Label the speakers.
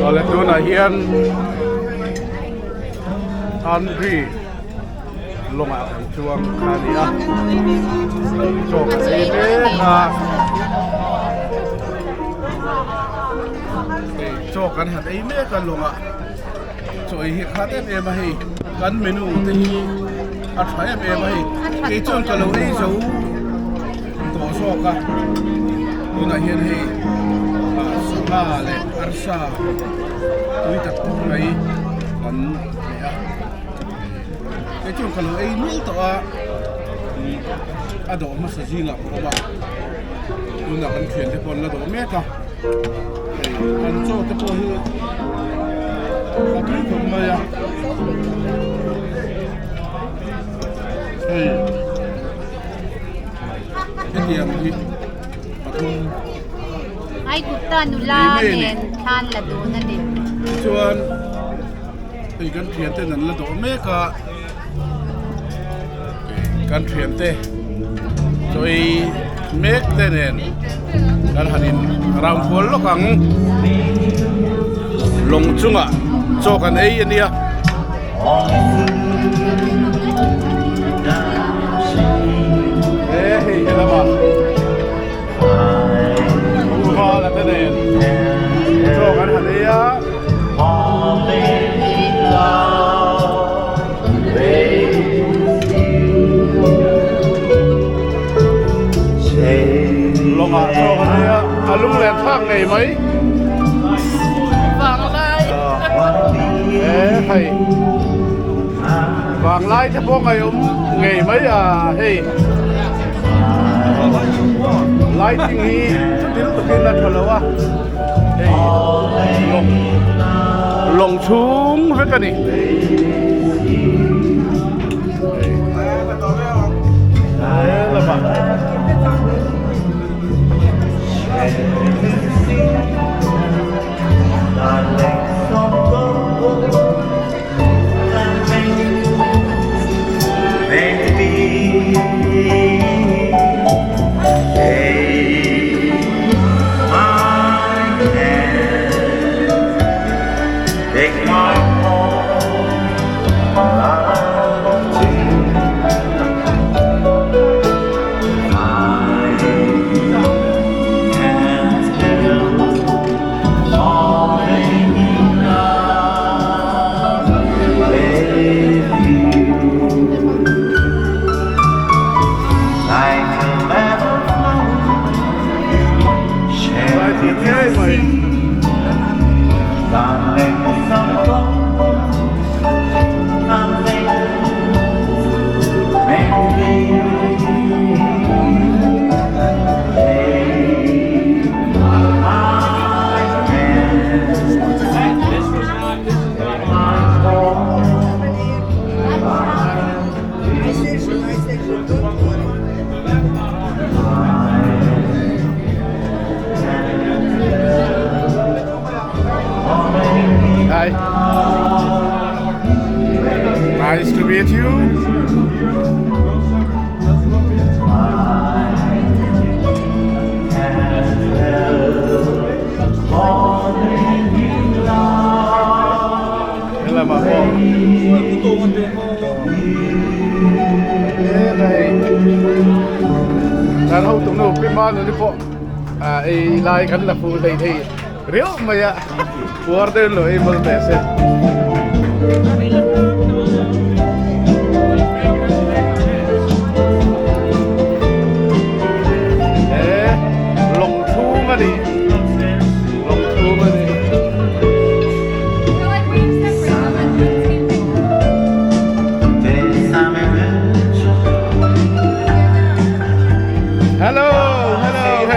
Speaker 1: Awle tunah hian Andri lawngah kan chuang kha a ni a chaw kan ei mek a chaw kan han ei mek a lawngah chaw ei hi a khat em em a hei kan menu te hi a tha em em a hei kei chuan ka lo ei zo tawh zawk a tunah hian hei ah sangha leh arsa tui tak tak mai kan hmeh a kei chuan ka lo ei nual tawh a a dawh hmasa zingah ka awm a tunah kan thian te pawh an la dawh mek a hei an chaw te pawh hi a tui khawp mai a hei. Hetiang hi pathum
Speaker 2: Aigupta nula nen thlan la dun a ni.
Speaker 1: Tichuan hei kan thiante an la dawh mek a, kan thiante chaw ei mek te nen kan han in round kual lawk ang. Lawng chungah chaw kan ei a nia. Lawngah chaw kan ei a, a lunglen thlak ngei mai. Hei vanglai te pawh ngaihawm ngei mai a hei lighting hi chutin tukin a tha lo a hei lawng lawng chhung vek a ni. Hi. Nice to meet you. Helamah pawh kan hotu nu Pi Manuni pawh ei lai kan la fuh hlei thei riau mai a, puar deuhin lo ei mawl teh se.